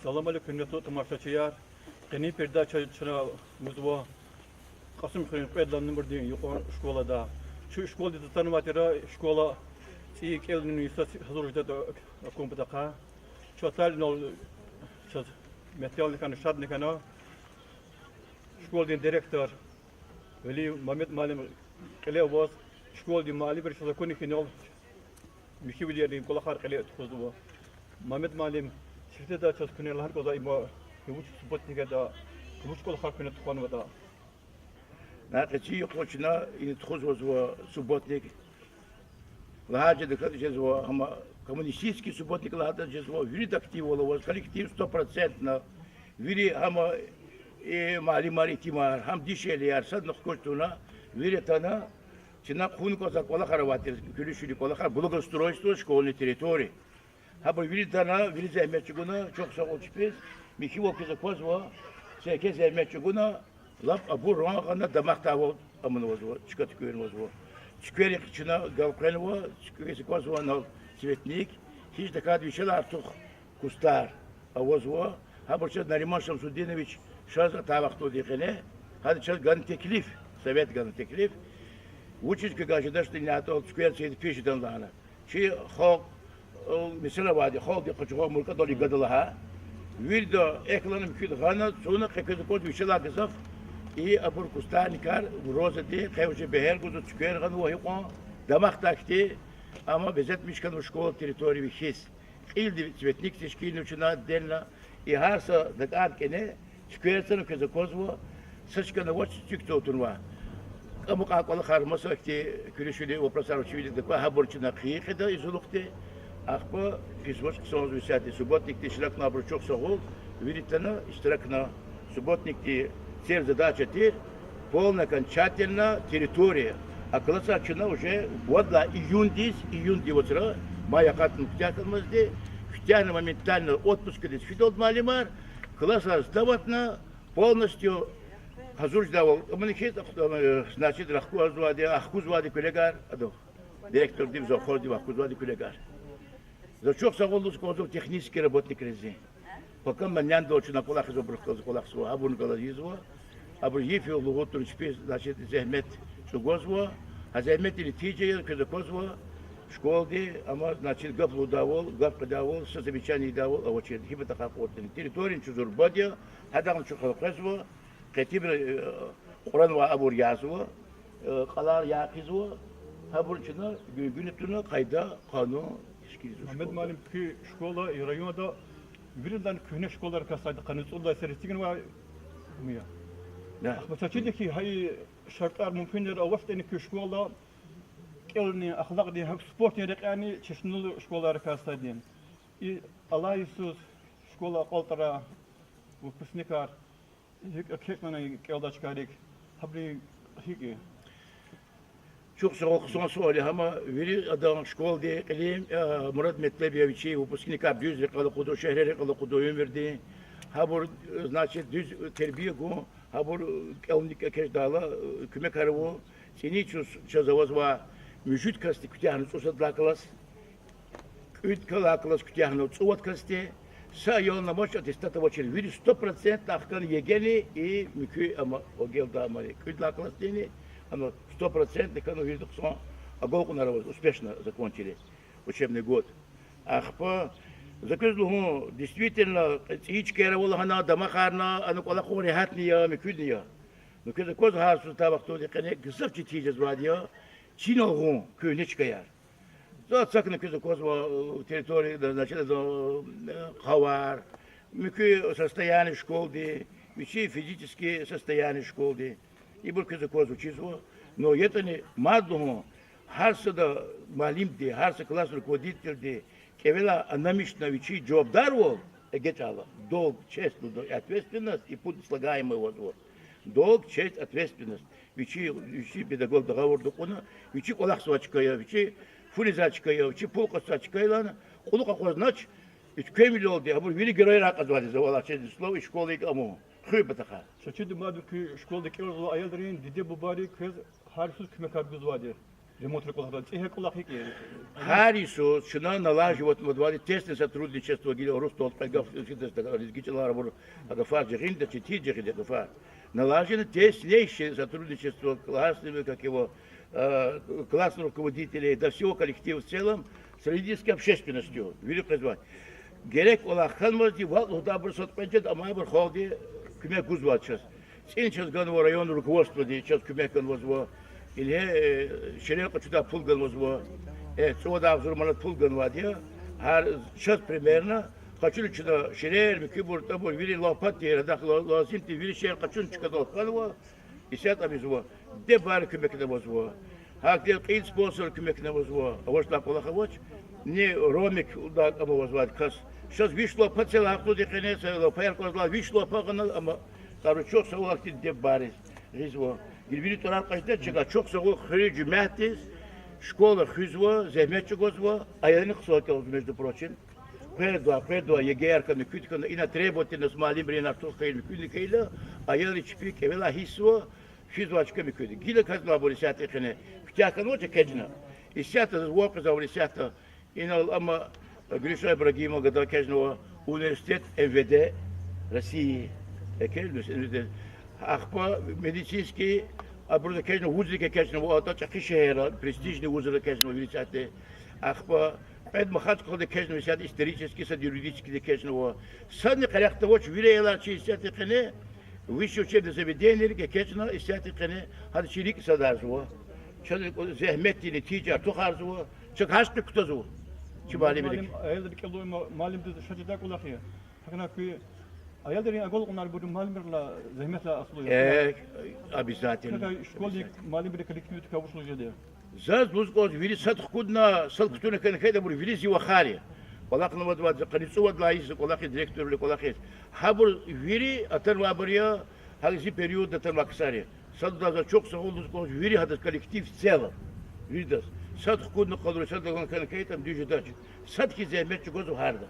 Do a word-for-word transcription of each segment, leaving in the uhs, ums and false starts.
Салам алейкум, гьуьрметлу тамашачияр. Къенин передача чна гузва Кьасумхуьруьн кьвед лагьай нумрадин юкьван школада. Чун школадиз атанвай тир, школа цӀийи кӀелунин йисуз гьазур жедатӀа акун патахъай. Чун атайла инал, чаз мягьтелни хьана, шадни хьана. Школадин директор Вели Мамед муаллим кьиле аваз, школадин муаллимри чаз акуна хьи, инал михьивилерин кӀвалахар кьиле тухузва. Мамед муаллим, сифтедай чаз куьне лагьана кӀанзава, им вуч субботник ятӀа, вуч кӀвалахар куьне тухванватӀа. На къенин юкьва чна ина тухузвазва субботник. Лагьай жеда хьиз жезва, гьам коммунистический субботник лагьайтӀа жезва, вирида активвал аваз, коллектив стопроцентно, вири гьам, э, муаллимар, итимар, гьам дишегьлияр, садни хкаж тавуна, вири атана, чна хъувун кӀанзавай кӀвалахар авай тир, куьруьшуьни кӀвалахар, благоустройство школьной территории. Гьабур вири атана, вири зегьмет чӀугуна, чухсагъул чпиз, михьивал квез аквазва, са еке зегьмет чӀугуна, лап абур рагъана, дамахдайвал аманвазва, чка туькӀуьрнавазва. Цуькверихъ чна галкъвенва, цуькверихъ квазва анал цветник, гьич тахьайтӀа вишелай артух кустар авазва. Гьабур чаз Нариман Шамсудинович шаз атай вахтунда къене, гьада чаз гана теклиф, совет гана теклиф. Вучиз квевай жедачтӀани атӀал цуьквер цейиз пис жедан лагьана. Чи халкь, э, месэла авайди, халкьди къачугъ муркӀадал игада лагьай. Вирида эхлана, муькуьд гъана, цуна къе квез акваз вишелай гзаф. И абур кустарникар, розади, къе уже бегьер гузва, цуьквер гъанва гьикьван, дамахдай хьтин, амма безетмиш хьанва школа территория вихьиз. Кьилди цветник тешкилнава чна отдельно, и гьар са дакӀарда кӀане цуьквер цана квез аквазва, са чкани авач цуьк тавун тавунвай. КӀамукьай кӀвалахар, маса ихьтин куьруьшуьни вопросар вичивиле аквай, гьабур чна хъийин къайдада ийизвайди. Ахпа ийизвач хъсанзавай исятда субботникди, ишракна абуру, чухсагъул, вири атана, иштиракна. Субботникдин цель, задача тир полная окончательная территория. А классар чна уже вад лагьай июндиз, июндин вацра, май акъатна куьтягь хьанмазди, куьтягьна моментально отпускадиз фидалди муаллимар, классар сдаватна, полностью гьазур жедайвал амани хьиз, значит, рахкузвайди, ахкузвайди куьлегар, адан директордив, завхоздив ахкузвайди куьлегар. За чухсагъул лугьуз кӀанзава технический работникриз. Пака манендал чна кӀвалахзава, абурухъ галаз кӀвалахзава, абурни галаз ийизва. Абуру йиф-югъ лугьуз тавуна чпиз, значит, зегьмет чӀугвазва. Гьа зегьметдин нетижа я, квез аквазва, школади, амма, значит, гаф лугьудайвал, гаф къведайвал, са замечание ийидайвал авачирди. Гьи патахъай кьуртӀани. Территорияни чуьзурбад я, гьадахъни чухъ элкъвезва, къе итимри, э, кьуранвай абур язва, э, кьалар яхъизва, гьабурни чна гуьнгуьна туна, къайда, къанун тешкилзава школада. Мугьаммед муаллим, куь школа и районда виридалай куьгьне школайрикай сад я, къанни цӀуд лагьай йисуз эцигнавай я. Ахпа чаз чида хьи, гьа и шартӀар, мумкинвилер авачтӀани куь школада кӀелунин, ахлакьдин, гьакӀ спортдин рекьяйни чешнелу школайрикай сад я. И алай йисуз школа акьалтӀарай выпускникар гьикӀ экечӀнани кӀелдай чкайрик, гьабуру гьикӀ я? Чухсагъул, хъсан суал я гьам. Вири адан школадин кьилин, э, мурад-метлеб я вичи выпускникар дуьз рекьел акъудун, шегьре рекьел акъудун уьмуьрдин. Гьабур, значит, дуьз тербия гун, гьабур кӀелуникай экечӀдайла, э, куьмекар авун. ЦӀини йисуз чаз авазвай муьжуьд касди куьтягьна цӀусад лагьай класс, кӀуьд лагьай класс куьтягьна цӀувад касди, са аялни амач аттестат авачир, вири сто процент ахкана ЕГЭ-ни и муькуь, амма ОГЭ-лда, амма кӀуьд лагьай классдини, ана сто процент хьана, вирида хъсан агалкьунар аваз, успешно закончили учебный год. Ахпа за квез лугьун, действительно, цӀийи чкаяр ава лагьана, дамахарна, ана кӀвалахун регьятни я, муькуьдни я. Ну, квез акваз, гьар йисуз атай вахтунда къене гзаф четин жезвайди я чинал гъун куьгьне чкаяр. За цакна квез аквазва, э, территория, значит, э, къавар, муькуь состояние школдин, вичин физический состояние школдин. Ибур квез аквазва, чизва. Но ятӀани мад лугьун, гьар сада муаллимди, гьар са класс руководительди кӀевелай анамишна вичин жавабдарвал эгечӀайла, долг, честь лугьуда, ответственность и путь слагаемый авазва. Долг, честь, ответственность. Вичи, вичи педагог договорда кьуна, вичи кӀвалахзавай чка я, вичи фуниз чка я, вичи пул къачузвай чка я лагьана, кьулухъ акъвазнач, уьтквемвилелди абур вири геройрай кьазвайди я, за валлагь, честное слово, и школа икӀ аму хуьн патахъай. Чаз чида, мад куь школада кӀелзавай аялрин диде-бубайри квез гьар йисуз куьмекар гузвайди я. Ремонтрин кӀвалахда цӀи гьа кӀвалах я ки? Гьар йисуз чна налаживать авунвайди тесное сотрудничество, гила урусдалди кьве гаф, лезги чӀалал абур, а гафар жагъиндачи, тир жагъида гафар. Налажено теснейшее сотрудничество классными, как его, э, классных руководителей, до всего коллектива в целом, с родительской общественностью. Вири къвезвай. Герек кӀвалах хьанвазди, вал лугьудайбур сад кьве жеда, амайбур халкьди куьмек гузвай чаз. ЦӀини чаз ганва район руководстводи, чаз куьмек ганвазва. Ингье, э, ширер къачудай пул ганвазва. Э, цӀувад агъзур манат пул ганвайди я. Гьар чаз примерно къачуна чна ширер, муькуьбур, тӀабур, вири лапа тир, гьадахъ ла-, лазим тир, вири шейэр къачуна чкадал хьанва. Исятда ам ийизва, дебар куьмекнавазва. Гьахьтин кьил спонсор куьмекнавазва. АвачтӀа кӀвалах авач. Ни ромик лугьудай ам авазвайди кас. Чаз виш лапа це лагьай къуди къене, са лапаяр кваз лагьай виш лапа гъана, амма тӀвару чухсагъул ахьтин дебариз гъизва. Гила вири тӀварар кьаждач чага, чухсагъул хуьруьн жемятдиз, школа хуьзва, зегьмет чӀугвазва, аялрини хъсан кӀелзава, между прочим. Къвердавай, къвердавай, ЕГЭ-яр хьана, муькуьд хьана, ина требовательность муаллимрин артух хьайила, муькуьдни хьайила, аялри чпи кӀевелай гьиссзава, физвай чка муькуьд. Гила кӀанзавайбур исятда къене куьтягь хьанвач экечӀна. Исятда заз ван къвезвайбур исятда, инал амма Гуьлуьшан Ибрагьимова гада экечӀнава университет МВД России. ЭкечӀна университет. Ахпа медицинский, абуруз экечӀна вузрик, экечӀнава атӀа чӀехи шегьерра, престижный вузра экечӀнава вири исятда. Ахпа кьвед Махачкъалада экечӀнава исятда исторический, сад юридическийда экечӀнава. Садни къерехдавач, вири аялар чи исятда къене, высшие учебные заведенияйрик экечӀна исятда къене, гьада чи рикӀ садарзава. Чаз зегьметдин нетижа артухарзава. Чак гьашкьи кутазва чи муаллимрик. Муаллим, аялрин кӀелун ма-, муаллимдиз ша жедай кӀвалах я. ГьакӀна куь аялрин агалкьунар бур муаллимрилай, зегьметлай аслу я. Э, обязательно. Как школьный, обязательно, муаллимрин коллективдикай вуч лугьуз жеда? Заз лугьуз кӀанзава, вири сад хкудна, сад кутуна хьана хьайитӀа, абур вири зи вахар я. КӀвалахнавайди зи къанни цӀувад лагьай йисуз кӀвалахиз, директорвиле кӀвалахиз. Гьабур вири атанвайбур я, гьа зи периодда атанвай ксар я. Сад лугьудай заз чухсагъул лугьуз кӀанзава вири гьадаз коллектив в целом. Виридаз. Сад хкудна къалуриз, сад лагьана хьана хьайитӀа, ам дуьз жедач. Сад хьиз зегьмет чӀугвазва гьарда.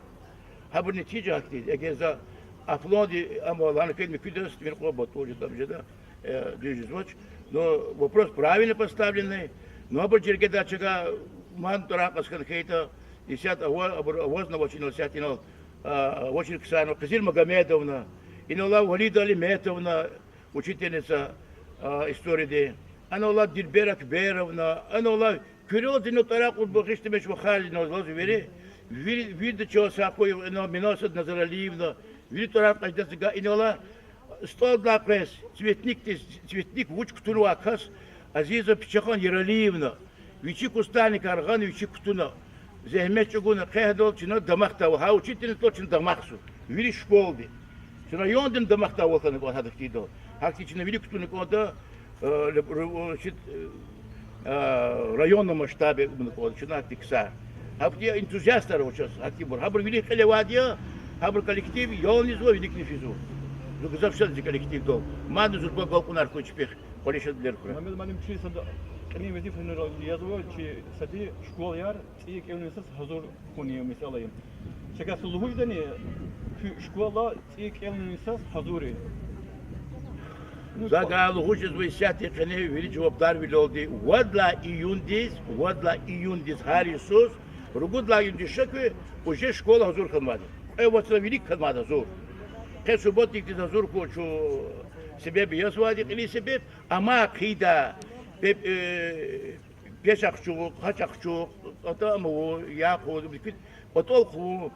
Гьабурун нетижа гьахьтин, эгер за апланди ам лагьана хьайитӀа, муькуьдаз тӀимил кьван батӀул жеда, ам жеда, э, дуьз жезвач. Но вопрос правильно поставленный. Но абур жергедай чага мад тӀварар кьаз хьана хьайитӀа, исятда ава-, абур авазни авач инал, исятда инал, а, авачир ксарни, Къизил Магомедовна, инал алай Валида Алиметовна, учительница, а, историядин. Ана алай Дилбер Акберовна, ана алай куьрелди инал тӀварар кьурбур гъишлемиш вахар инал алаз вири, вири, вирида чаз сагъ хьуй, ана Минасат Назаралиевна, вири тӀварар кьаждайди гьа инал алай стӀалдилай къвез цветникдиз, цветник вуч кутунвай кас, Азиза Пичахан Яралиевна, вичи кустарникай гъана, вичи кутуна, зегьмет чӀугуна, къе гьадал чна дамахдайвал, гьа учительницадал чна дамахзава, вири школадин. Чна райондин дамахдайвал хьана кӀанда гьахьтиндал. Гьахьтин чна вилик кутуна кӀанда, э, леб-, ру-, чит, э, районный масштабе авуна кӀанда чна гьахьтин ксар. Гьахьтин энтузиастар ава чаз, гьахьтинбур. Гьабур вилик кьиле авайди я, гьабурун коллектив ялнизва, виликни физва. Зун гзаф шад я зи коллективдал. Мадни зурба агалкьунар хьуй чпихъ, къвалин шадвилер хьурай. Мугьаммед муаллим, чи сад къенин везифайра язва, чи сади школаяр цӀийи кӀелунин йисаз гьазур хьунин месэла я. Чакай са лугьуз жедани, куь школа цӀийи кӀелунин йисаз гьазур я? За гьа лугьуз жезва исятда къене вири жавабдарвилелди, вад лагьай июндиз, вад лагьай июндиз гьар йисуз, ругуд лагьай июндиз ша куь, уже школа гьазур хьанвайди. Кьве вацра вилик хьанвайди гьазур. Къе субботникдиз гьазур хьуй чун, себеб язвайди, кьилин себеб, амай хъийида, пе-, э, пешахчу, къачахчу, атӀа ама, яхъ, кӀватӀал хъувун,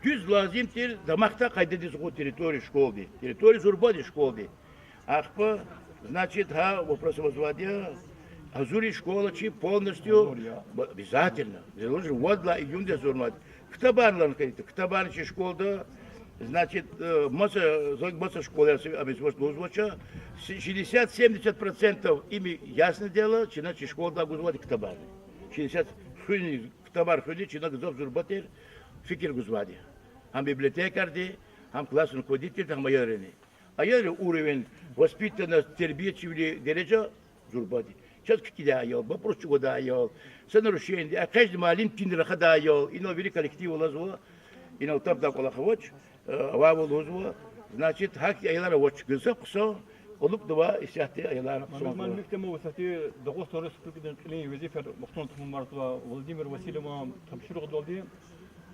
дуьз лазим тир дамахдай къайдадиз гъун территория школадин. Территория зурбади школадин. Ахпа, значит, гьа вопрос авазвайди я, гьазур я школа чи полностью? Гьазур я. Б-, обязательно. Заложено, вад лагьай июндиз гьазурнавайди. Ктабарни лагьана хьайитӀа, ктабарни чи школада, значит, э, маса, за-, маса школаяр са-, абизвач, лугьузвач, с-, шестьдесят-семьдесят процентов ими, ясное дело, чна чи школадай гузвайди ктабарни. Шестьдесят хуьни, ктабар хуьни чна гзаф зурба тир фикир гузвайди. Гьам библиотекарди, гьам классный руководительди, гьам аялрини. Аялрин уровень, воспитанность, тербиячивилин дережа зурбади. Чаз ккӀидай аял, бапӀрус чӀугвадай аял, са нарушениеди, экъечӀна муаллим тин рахадай аял, инал вири коллектив алазва, инал табдай кӀвалах авач, э, авайвал лугьузва, значит, гьахьтин аялар авач, гзаф хъсан, КӀулухъдава исятда аялар хъсан. Мамед, ман мектеб ва сати Дагъустан Республикадин кьилин везифер вахтунин тамамарзава Владимир Васильеван тапшуругъдалди.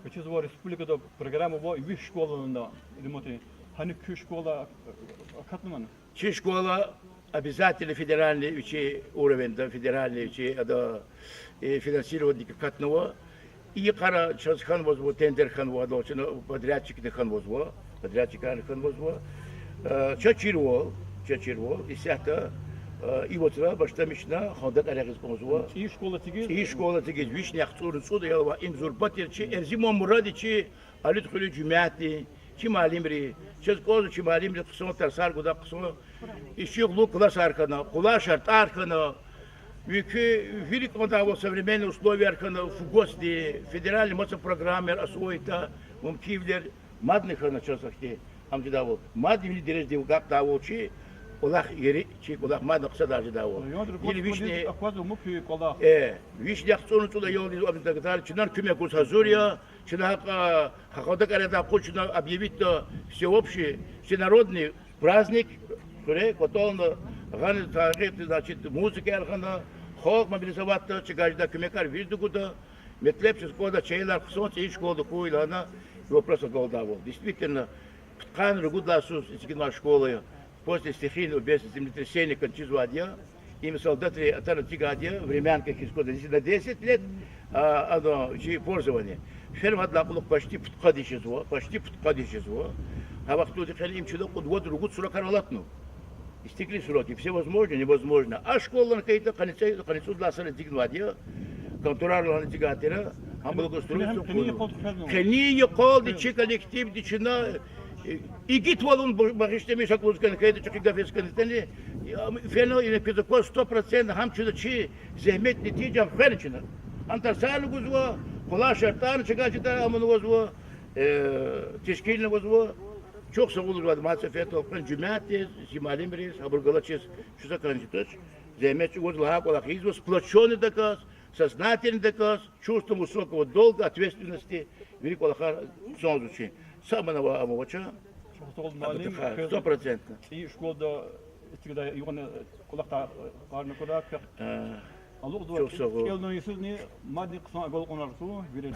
Вичиз ва республикада программа ва виш школада ремонт. Гьаник куь школа акатнавани? Чи школа обязательно федеральный вичи уровеньда, федеральный вичи ада, э, финансирование акатнава. И йикъара чаз хьанвазва, тендер хьанва, адал чна подрядчикни хьанвазва, подрядчикарни хьанвазва. Э, чаз чирвал, чаз чирвал, исятда, э, и вацра башламишна халдакӀ регъиз кӀанзава. ЦӀийи школа эцигиз? ЦӀийи школа эцигиз, вишни яхцӀурни цӀуд аял ава, им зурба тир чи, Эрзиман Мурадичи, Алид хуьруьн жемятди, чи муаллимри, чаз кӀанзава чи муаллимри хъсан тарсар гуда, хъсан ишигълу классар хьана, къулай шартӀар хьана, муькуь вири кӀандайвал современный условияр хьана, ФГОС-ди, федеральный маса программаяр освоить авун мумкинвилер мадни хьана чаз ахьтин. Ам жедайвал, мад вини дережадив агакьдайвал чи, кӀвалах ери, чи кӀвалах мадни хъсан жедайвал. Или вишни, э, вишни яхцӀурни цӀуд аялдиз ам дагадал, чна куьмек гуз гьазур я, чна гьакӀ, халдакӀ арада акъуд чна объявитьда всеобщий, всенародный праздник, хуьре кӀватӀална, гъана тарихди, значит, музыкаяр гъана, халкь мобилизоватьда, чаз гьажда куьмекар виридаз гуда, метлеб чаз кӀанда, чи аялар хъсан цӀийи школада хьуй лагьана, и вопрос агалдайвал. Действительно, пудкъанни ругуд лагьай йисуз эцигнавай школа я, после стихийной бедствия, землетрясения кӀан чизвайди я, им солдатри атана эцигайди я, времянка хьиз кӀанда, на десять лет, а, ана чи пользование. Фена гьадалай кьулухъ почти пудкъад йис жезва, почти пудкъад йис жезва. Гьа вахтунда къени им чна кьуд-вад-ругуд суракар алатна. Истикли сураки, всевозможно, невозможно. А школани хьайитӀа, къанни цӀе-, къанни цӀуд лагьай йисуз эцигнавайди я, контурар лагьана эцигай тир, гьам благоустройство къени я къалди чи коллективди чна, э, игитвал авун ба-, багъишламиш гьакӀ лугьуз кӀан хьайитӀа, чӀехи гаф эцигна тани, фена ина квез акваз сто процентов гьам чна чи зегьметдин нетижа хвена чна. Гьам тарсарни гузва, къулай шартӀарни чаз гьажда аманвазва, э, тешкилнавазва. Чухсагъул лугьузва мад са сеферда элкъвена жемятдиз, чи муаллимриз, абур галачиз, чун са кӀанжи туш, зегьмет чӀугваз лагьай кӀвалах ийизва, сплочённыйдаказ, сознательныйдаказ, чувством высокого долга, ответственности, вири кӀвалахар хъсанзава чи. Са мана ава, ам авач. Чухсагъул, муаллим, сто процентно. ЦӀийи школада эцигдай югъни кӀвалахда къарна кура, квехъ алукьзава. Чухсагъул. КӀелунин йисузни мадни хъсан агалкьунар хьуй вири.